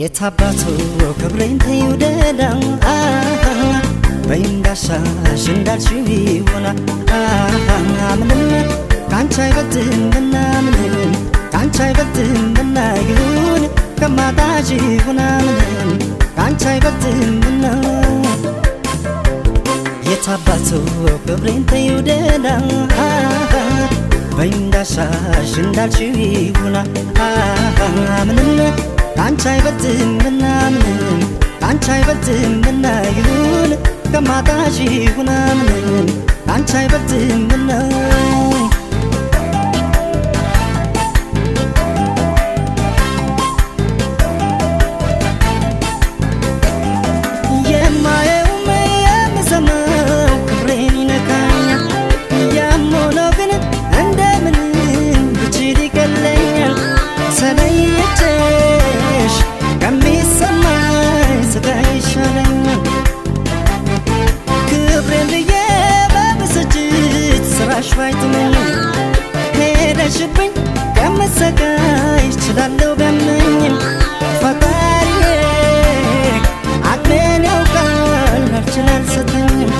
የታባቱ ክብሬን ተይው ደህና በይ እንዳሻሽ እንዳልሽው ይሁን ምንም ካንቺ አይበልጥምና ምንም ካንቺ አይበልጥምና ይሁን ከማጣሽ ይሁን ምንም ካንቺ አይበልጥምና የታባቱ ክብሬን ተይው ደህና በይ እንዳሻሽ እንዳልሽው ይሁን ምንም ካንቺ አይበልጥምና ምንም ካንቺ አይበልጥምና ይሁን ከማጣሽ ይሁን ምንም ካንቺ አይበልጥምና የማየውም የምሰማው ክብሬን ይነካኛል። ያም ሆኖ ግን እንደምንም ብችል ይቀለኛል። ተለይቼሽ ከሚሰማኝ ስቃይ ይሻለኛል። ክብሬን ብዬ በብስጭት ስራሽ ባይጥመኝም ሄደሽብኝ ከምሰቃይ እችላለሁ ቢያመኝም ፈጣሪዬ አቅሜን ያውቃል አልችል አልሰጠኝም።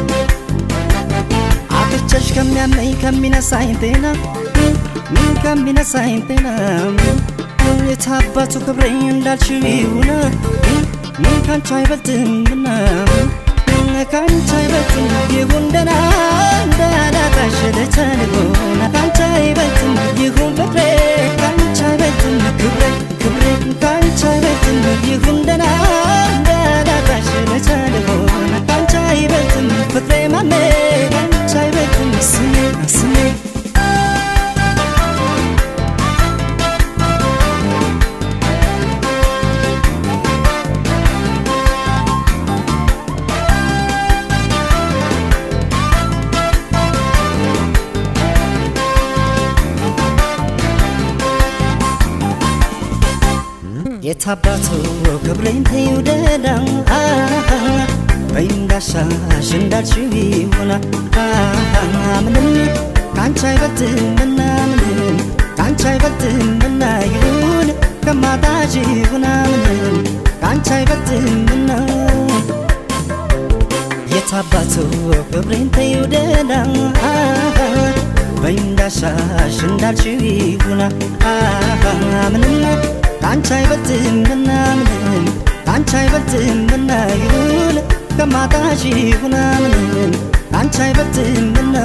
አጥቼሽ ከሚያመኝ ከሚነሳኝ ጤና ከሚነሳኝ ጤና የታባቱ ክብሬ እንዳልሽው ይሁን ካንቺ አይበልጥምና ካንቺ አይበልጥም ይሁን ደህና እንዳላጣሽ ልቻልሆነ ካንቺ አይበልጥም ይሁን ፍቅሬ ካንቺ አይበልጥም ክብሬ ክብሬ ካንቺ አይበልጥም ይሁን ደህና እንዳላጣሽ ልቻልሆነ ካንቺ አይበልጥም ፍቅሬ ማሜ ካንቺ አይበልጥም ስሜ ስሜ። የታባቱ ክብሬን ተይው ደህና በይ እንዳሻሽ እንዳልሽው ይሁን ምንም ካንቺ አይበልጥምና ምንም ካንቺ አይበልጥምና ይሁን ከማጣሽ ይሁን ምንም ካንቺ አይበልጥምና የታባቱ ክብሬን ተይው ደህና በይ እንዳሻሽ እንዳልሽው ይሁን ምንም ካንቺ አይበልጥምና ምንም ካንቺ አይበልጥምና ይሁን ከማጣሽ ይሁን ምንም ካንቺ አይበልጥምና።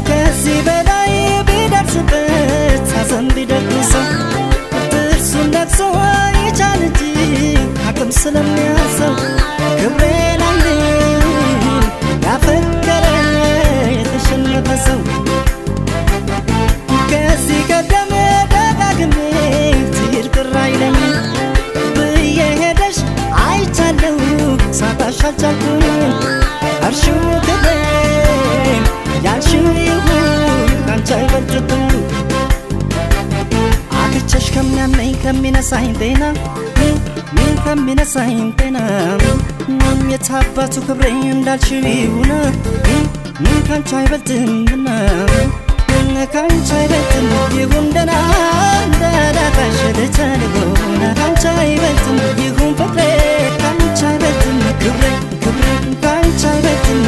ከዚህ በላይ ቢደርስበት ሐዘን ቢደግሰው ጥርሱን ነክሶ ይቻል እንጂ አቅም ስለሚያንሰው ክብሬን አይልም ያፈቀረ የተሸነፈ ሰው። ከዚህ ቀደም ደጋግሜ ትሂድ ቅር አይለኝም ብዬ ሄደሽ አይቻለሁ ሳጣሽ አልቻልኩኝም። እርሺው ክብሬን ያልሽው ይሁን ካንቺ አይበልጥብኝም። አጥቼሽ ከሚያመኝ ከሚነሳኝ ጤና ከሚነሳኝ ጤና የታባቱ ክብሬ እንዳልሽው ይሁን ካንቺ አይበልጥምና ካንቺ አይበልጥም ይሁን ደህና እንዳላጣሽ ልቻልሆነ ካንቺ አይበልጥም ይሁን ፍቅሬ ካንቺ አይበልጥም ክብሬ ክብሬ ካንቺ አይበልጥም።